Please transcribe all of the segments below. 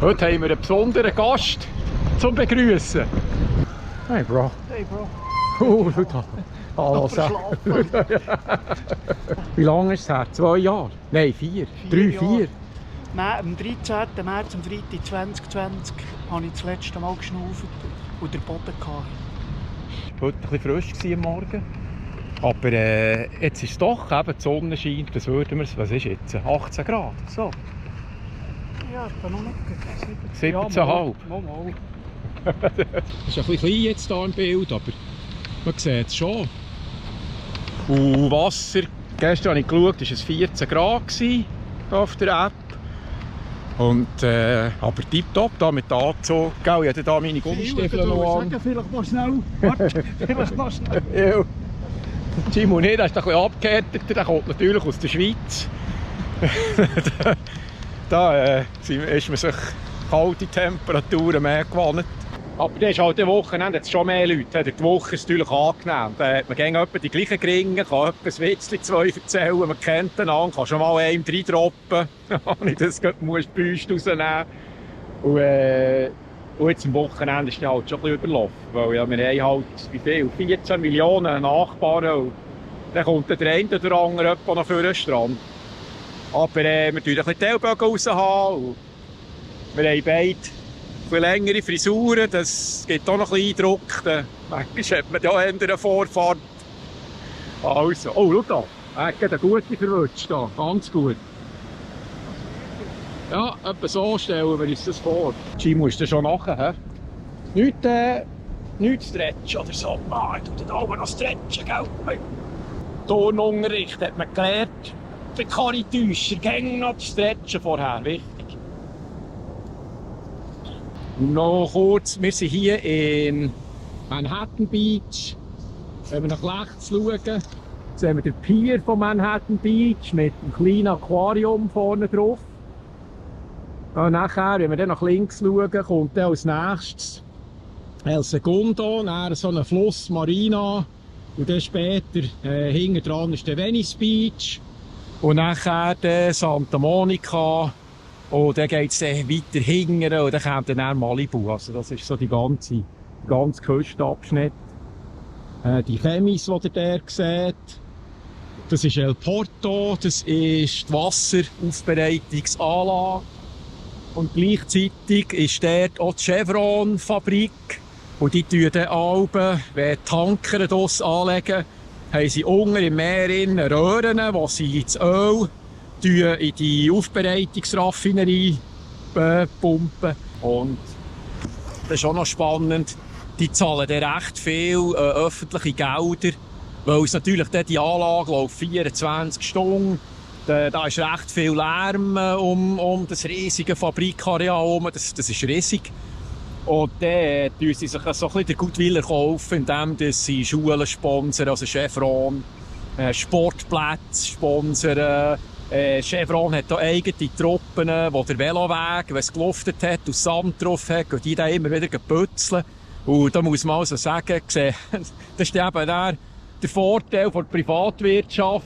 Heute haben wir einen besonderen Gast zum Begrüßen. Hey Bro. Hey Bro. Schau da. Hallo Sam. Wie lange ist es her? 2 Jahre? Nein, 4. 3, 4. Am 13. März, am Freitag 2020, habe ich das letzte Mal geschnauft und den Boden gehabt. Es war heute ein bisschen frisch am Morgen. Aber jetzt ist es doch, eben, die Sonne scheint, das würden wir, was ist jetzt, 18 Grad? So. Ja, ich bin noch nicht 17,5. Ja, Das ist ein bisschen klein jetzt hier im Bild, aber man sieht es schon. Und Wasser, gestern habe ich geschaut, war es 14 Grad auf der App. Und, aber tipptopp da mit Anzug. Ich habe hier meine Gummistiefel noch an. Vielleicht mal schnell. Warte, vielleicht mal schnell. Ja. Jimmy nicht, der ist ein bisschen abgehärteter, der kommt natürlich aus der Schweiz. da ist man sich kalte Temperaturen mehr gewohnt. Aber das ist halt die Wochenende jetzt schon mehr Leute. Die Woche ist natürlich angenehm. Da hat man gegen etwa die gleichen Gringen, kann etwa ein Witzchen 2 erzählen, man kennt einander, kann schon mal einem reindroppen, wenn ich das Büst rausnehmen muss. Und jetzt am Wochenende ist es halt schon ein bisschen überlaufen, weil ja, wir haben halt, wie viel? 14 Millionen Nachbarn und dann kommt der eine oder andere noch für den Strand. Aber wir tun ein bisschen die Ellbogen raushaben und wir haben beide viel längere Frisuren, das gibt auch noch ein bisschen Eindruck. Manchmal hat man ja eine Vorfahrt. Also, oh, schau da, er hat eine gute verwünscht, ganz gut. Ja, etwa so stellen wir uns das vor. Jimmy ist schon nachher. Nicht stretchen oder so. Ich tue da oben noch stretchen, gell? Turnunterricht hat man gelernt. Für keine Täuscher, gängig noch zu stretchen vorher, wichtig. Noch kurz, wir sind hier in Manhattan Beach. Wenn wir nach rechts schauen, sehen wir den Pier von Manhattan Beach mit einem kleinen Aquarium vorne drauf. Und nachher, wenn wir dann nach links schauen, kommt dann als nächstes El Segundo, dann so ein Fluss, Marina. Und dann später, hinten dran ist der Venice Beach. Und nachher der Santa Monica. Und dann geht es weiter hinten und dann kommt dann Malibu. Also das ist so die ganze Küstenabschnitt. Die Chemis, die ihr der seht. Das ist El Porto, das ist die Wasseraufbereitungsanlage. Und gleichzeitig ist dort auch die Chevron-Fabrik. Und die tun dann Alben, wenn die Tanker dort anlegen, haben sie unten im Meer Röhren, wo sie das Öl in die Aufbereitungsraffinerie pumpen. Und das ist auch noch spannend. Die zahlen dann recht viel öffentliche Gelder, weil es natürlich die Anlage läuft 24 Stunden. Da ist recht viel Lärm um das riesige Fabrikareal herum. Das ist riesig. Und dann tun sie sich so ein bisschen den Goodwill erkaufen, indem sie Schulen sponsern, also Chevron, Sportplätze sponsern. Chevron hat hier eigene Truppen, die der Veloweg, wenn es geluftet hat, aus Sand drauf hat, und die dann immer wieder putzeln. Und da muss man also sagen, das ist eben der Vorteil der Privatwirtschaft.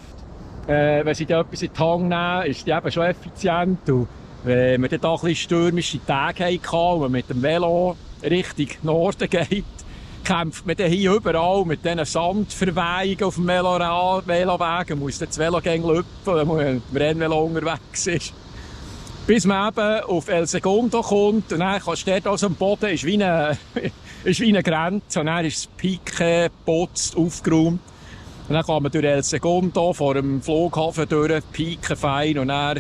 Wenn sie da etwas in die Hand nehmen, ist die eben schon effizient. Und wenn wir dann da ein bisschen stürmische Tage hatten und man mit dem Velo Richtung Norden geht, kämpft man dann hier überall mit diesen Sandverweihungen auf dem Veloweg. Man muss dann das Velo lüpfen, wenn man mit dem Rennvelo unterwegs ist. Bis man eben auf El Segundo kommt und dann kannst du dort also am Boden, ist wie eine Grenze. Und dann ist das Piquet geputzt, aufgeräumt. Und dann kann man durch El Segundo vor dem Flughafen durch, Piken fein, und dann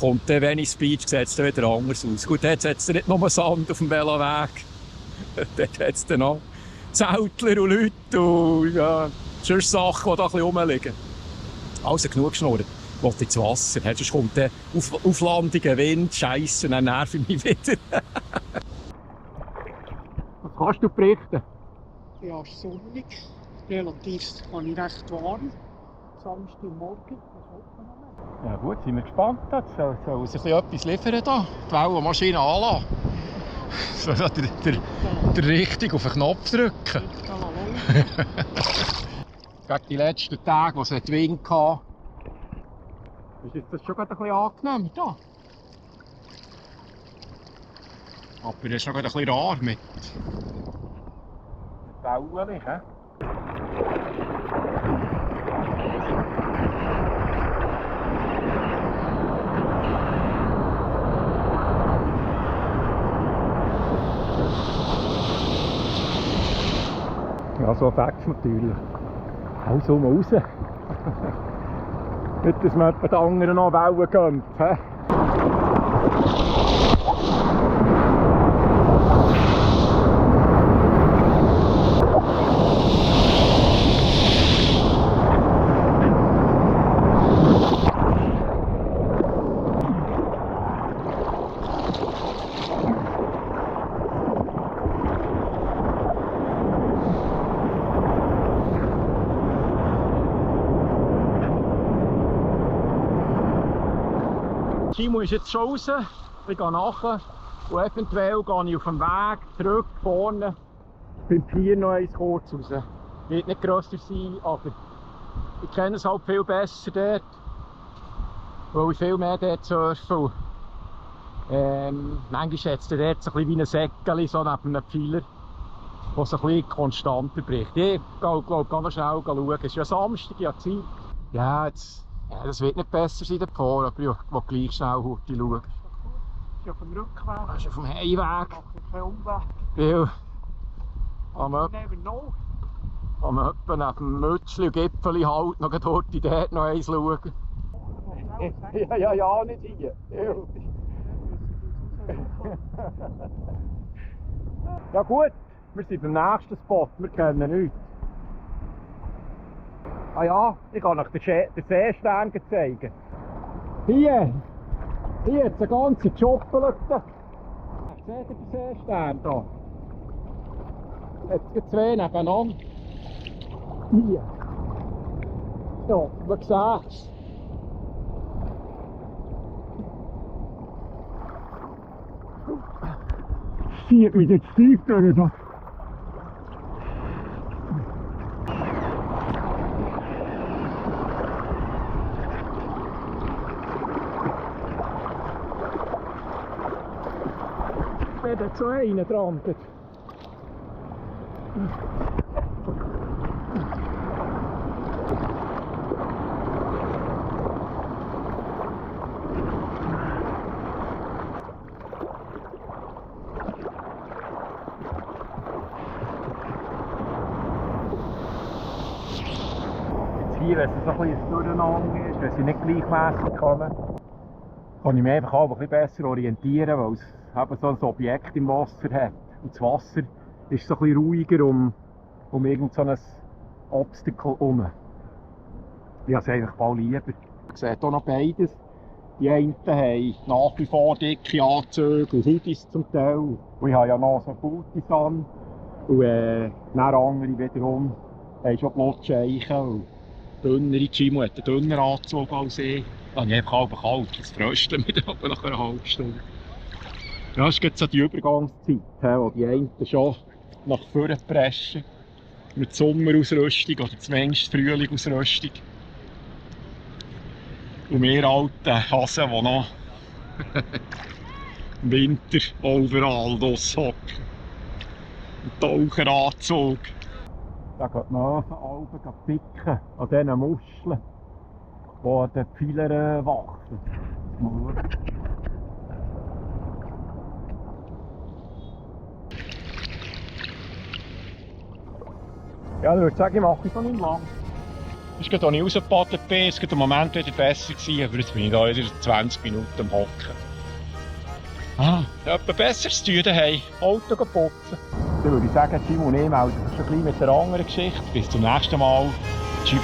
kommt der Venice Beach, sieht es dann wieder anders aus. Gut, dort hat es nicht nur Sand auf dem Veloweg, dort hat es dann noch Zeltler und Leute und ja, sonst Sachen, die da ein bisschen rumliegen. Also genug geschnurrt, ich will ins Wasser, sonst kommt der Auflandungen, Wind, Scheisse, und dann nervt ich mich wieder. Was kannst du berichten? Ja, es ist sonnig. Relativ kann ich recht warm. Samstagmorgen. Ja gut, sind wir gespannt. Jetzt soll uns ein bisschen etwas liefern hier. Die Wellenmaschine anlassen. So der richtig auf den Knopf drücken. Gegen die letzten Tage, wo es Wind hatte, ist das schon ein bisschen angenehm hier. Aber das ist noch ein bisschen rar mit Wellen, hä? Ja, so fängst du natürlich. Also mal raus. Nicht, dass man den anderen noch Wellen gönnt. He? Timo ist jetzt schon raus, ich gehe nachher und eventuell gehe ich auf dem Weg zurück vorne beim Pier noch eins kurz raus. Wird nicht grösser sein, aber ich kenne es halt viel besser dort, weil ich viel mehr dort surfe. Manchmal hat es dort so ein bisschen wie ein Säckchen so neben einem Pfeiler, der so ein bisschen konstanter bricht. Ich glaube, ganz schnell schauen. Es ist ja Samstag, ja Zeit. Ja, jetzt... Ja, das wird nicht besser sein davor, aber ich will gleich schnell heute schauen. Ist ja auf dem Rückweg. Das ist auf dem Heimweg. Macht keinen Umweg. Weil am Never know. etwa neben dem Mützli und Gipfeli halt noch dort noch eins schauen. Ja, nicht hier. Ja gut, wir sind beim nächsten Spot, wir kennen nichts. Ah ja, ich kann euch den Seestern zeigen. Hier hat es eine ganze Schokolade. Seht ihr den Seestern hier? Jetzt gibt es zwei nebeneinander. Hier. Ja, man sieht es. Zieht mich jetzt tief durch. Da so einen dran. Jetzt hier, wenn es so ein bisschen durcheinander ist, wenn sie nicht gleichmässig kommen, kann ich mich einfach auch ein bisschen besser orientieren, weil es eben so ein Objekt im Wasser hat. Und das Wasser ist so ein bisschen ruhiger um irgend so ein Obstacle herum. Ich habe es einfach mal lieber. Man sieht hier noch beides. Die einen haben nach wie vor dicke Anzüge und Hoodies zum Teil. Und ich habe ja noch so Booties an. Und dann andere wiederum haben schon Blutscheichen und dünnere. Timo hat einen dünneren Anzug als ich. Dann habe ich einfach halb kalt, das frösteln wir dann nach einer halben Stunde. Ja, das ist jetzt so die Übergangszeit, wo die einen schon nach vorne preschen. Mit Sommerausrüstung oder zumindest Frühlingsausrüstung. Und wir alten Hasen, die noch im Winter overall hocken. Ein Taucheranzug. Da geht man Alben picken an diesen Muscheln, die an den Pfeilern wachsen. Ja, ich würde sagen, ich mache es noch nicht lang. Es ist gerade, als ich rausgepaddelt bin, es war im Moment wieder besser gewesen, aber jetzt bin ich da wieder 20 Minuten am Hocken. Etwas Besseres zu tun daheim. Auto putzen. Dann würde ich sagen, Timo und ich melden uns ein bisschen mit der anderen Geschichte. Bis zum nächsten Mal. Tschüss.